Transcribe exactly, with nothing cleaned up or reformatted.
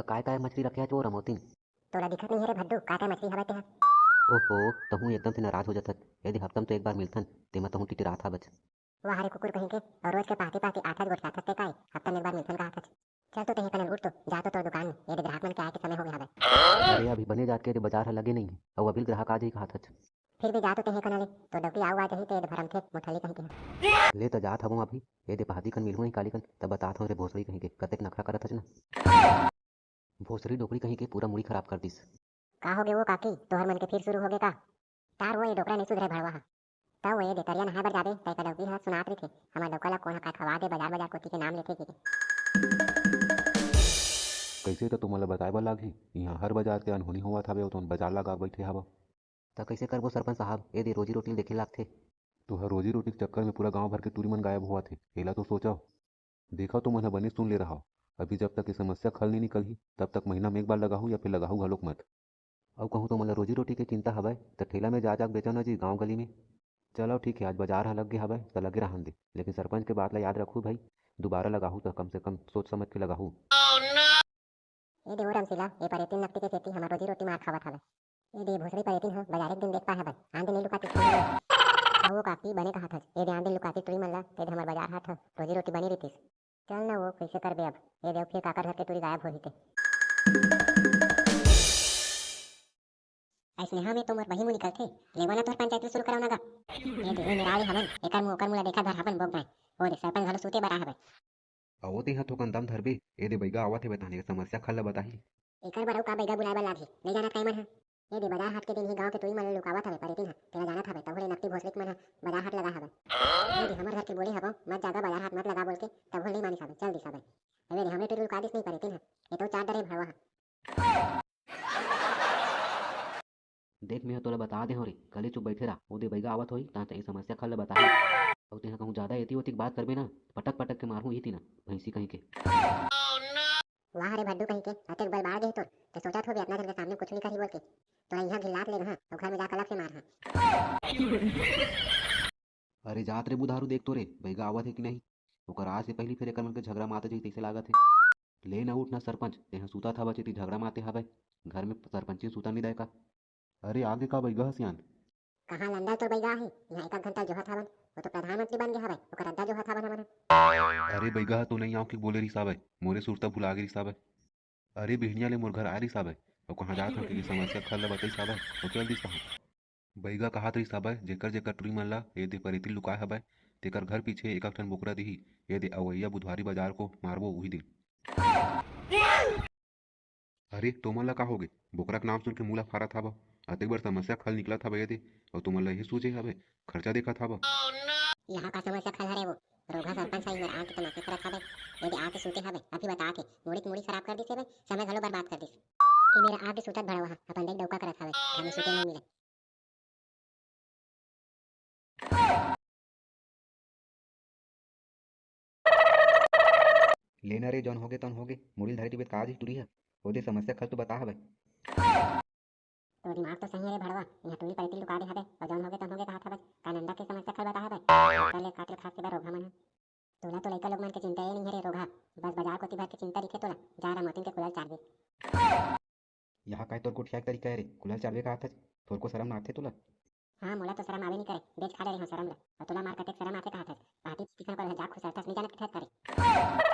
काय काय मछली रखे हच वो रमोतिन? तोला दिखत नहीं हे रे भड्डू, काय काय मछली हवय तेहा? ओहो, तहूँ एकदम से नाराज हो जाथच। यदि हफ्ता म तो एक बार मिलथन, तेमा तहूँ टिटिरात हावच। वाह रे कुकुर कहीं के, अउ रोज के पाती पाती आथच गोठियाथच ते काय, हफ्ता म एक बार मिलथन कहाथच। चल तो तेहे कनल उठ तो, जा तो तोर दुकान में, ये दे ग्राहक मन के आए के समय हो गया हवय। अरे अभी बने जात के रे बजार ह लगे नहीं हे, अउ अभी ग्राहक आ जाही कहाथच। फिर भी जा तो तेहे कनल, तो डौकी आऊ आ जाही ते भरम थे मुठली कहीं के। ले त जात हवं अभी, ये दे पाती कन मिलहूँ काली कन, तब बतात हवं रे भोसड़ी कहीं के, कतेक नखरा करत हच ना। भोसड़ी डोकरी कहीं के पूरा मुड़ी खराब कर दिस। का होगे वो काकी, तोहर मन के फिर शुरू होगे का? तार वो ये डोकरा नहीं सुधरे भड़वा हा। तब वो ये दे तरिया नहाए बर जाबे, तय का डौकी हा सुनात रहिथे, हमर डौका ला कोन हा का खवा दे, बजार बजार कोती के नाम लेथे के। कइसे त तुमन ला बताए बर लागही, इहाँ हर बजार के अनहोनी होवत हावे, अउ तुमन बजार लगा के बइठे हव। त कइसे करबो सरपंच साहब, ये दे रोजी रोटी ल देखे लागथे। तुहर रोजी रोटी के चक्कर में पूरा गांव भर के टूरी मन गायब होवत हे, एला तो सोचव। देखव, तुमन ह बने सुन ले रहव, अभी जब तक ये समस्या के हल नइ निकलही, तब तक महीना में एक बार लगाहू या फिर लगाहू घलोक मत। अउ कहूँ तुमन ला रोजी रोटी के चिंता हवय, त ठेला में जा जा के बेचव ना जी, गांव गली में। चलव ठीक हे, आज बजार ह लग गे हवय, त लगे रहन दे, लेकिन सरपंच के बात ला याद रखहू भाई, दोबारा लगाहू त कम से कम सोच समझ के लगाहू। ए दे ओ रमशीला, ए परेतिन नकटी के सेती हमर रोजी रोटी मार खावत हवय। ए दे भोसड़ी परेतिन ह, बजारे के दिन देख पाए हवय, आन दिन नइ लुकातिस। अउ ओ काकी बने कहाथच, ए दे आन दिन लुकातिस टूरी मन ला, ते दे हमर बजार हाट ह, रोजी रोटी बने रहितिस। चल न वो, कइसे करबे अब, ए दे फिर काकर घर के टूरी गायब होही ते। अइसने हवे तो मोर बहिन मुँह निकलथे, लेवा ना तोर पंचायत ल शुरू कराओ ना गा। ए दे, ए मेरा आली हवन, एकर मुँह ओकर मुँह ला देखा धर हवन बोक भाई। ओ दे, सरपंच घलो सूते बर आ हवय। अवो तेहा थोकन दम धरबे, ए दे बइगा आवत हे बताने समस्या खल ला बताही। एकर बर अउ का बइगा बुलाए बर लागही, नइ जानत काई मन ह। ए दे बजार हाट के दिन ही गांव के टूरी मन ला लुकावत हवे परेतिन ह, तेला जानत हवे, तभो ले नकटी भोसड़ी के मन ह बजार हाट लगा हवे। ए दे हमर घर के बोले हवं, मत जागा बजार हाट मत लगा बोल के, तभो ले नइ मानिस हवे, चल दिस हवे। ए दे हमरे टूरी लुका दिस नहीं परेतिन ह, ए तो चार डरे भड़वा ह। देख, मेंह तोला बता दे हंव रे, कले चुप बइठे रह, ओ दे बइगा आवत होही, तहां तैं समस्या खल ल बताही। अउ तेंहा कहूं जादा एती ओती के बात करबे ना, पटक पटक के मारहूं इही तीना, भैंसी कहीं के। वाह रे भड्डू कहीं के, अतेक बल बाढ़ गे हे तोर, ते सोचत होबे अतना झन के सामने कुछ नहीं करही बोल के। तोला इहां घिल्लात ले गहा, अउ घर में जाकर अलग से मारहा। अरे जात रे बुधारू, देख तो रे, बइगा आवत हे कि नहीं? ओकर आए से पहिली फेर एकर मन के झगरा माते जही तइसे लागत हे। ले ना उठ ना सरपंच, तेहा सूतत हवच एती झगरा माते हवय। घर में सरपंची सूतन नइ दय का? अरे आगे का बइगा ह सियान? कहाँ लंडा तोर बइगा हे? इहाँ एक आध घंटा जोहत हवन, वो तो प्रधानमंत्री बन गया हवय, ओकर अड्डा जोहत हवन हमन ह। अरे बइगा ह तो नइ आंव के बोले रिहिस हवय, मोरे सुरता भुला गे रिहिस हवय। अरे बिहनिया ले मोर घर आए रिहिस हवय, अउ कहाँ जात हंव के समस्या खल ल बतइस हवय, अउ चल दिस कहाँ। बइगा कहत रिहिस हवय, जेकर जेकर टुरी मन ला ए दे परेतिन लुकाय हवय, तेकर घर पीछे एक ठन बोकरा दिही, ए दे अवइया बुधवारी बजार को मारबो उही दिन। अरे, तोमन ला का होगे? बोकरा के नाम सुन के मुंह ला फारत हवव। अतेक बड़ समस्या खल निकलत हवय ए दे, अउ तुमन ला इही सूझे हवय, खर्चा देखत हवव। यहाँ का समस्या खल हरे वो? रोगहा सरपंच ह इमर आके तमाशा करत हवय। ए दे आके सूते हवय, अभी बतात हे, मुड़ी के मुड़ी खराब कर दिस हवय, समय घलो बर्बाद कर दिस। ए मेरा आके सूतत भड़वा ह, अपन देख डौका करत हवय, घर में सूते नइ मिले। लेना रे, जौन होगे तौन होगे, मुड़ी ल धरे टिबे त का जी टुरी ह? ओ दे समस्या खल तो बता हवय। तोर दिमाग तो सही हे रे भड़वा, इहाँ टुरी परेतिन लुका दे हवय, अउ जौन होगे तौन होगे कहत हवय, का नंदा के समस्या खल बता हवय? कर ले काट ले खास के बर रोगहा मन ह। तोला तो लइका लोग मन के चिंता ए नइ हे रे रोगहा, बस बजार कोती भर के चिंता दिखे तोला, जा रमोतिन के कुलल चारबे। यहाँ काय तोर गोठियाए के तरीका हे रे? कुलल चारबे का आथच? थोरको शरम ना आथे तोला? हाँ, मोला तो शरम आवे नइ करे, बेच खा डरे हंव शरम ला। अउ तोला मार कतेक शरम आथे कहाथच? पाती किसम कर जा खुसरथस, नइ जानत किथस करे।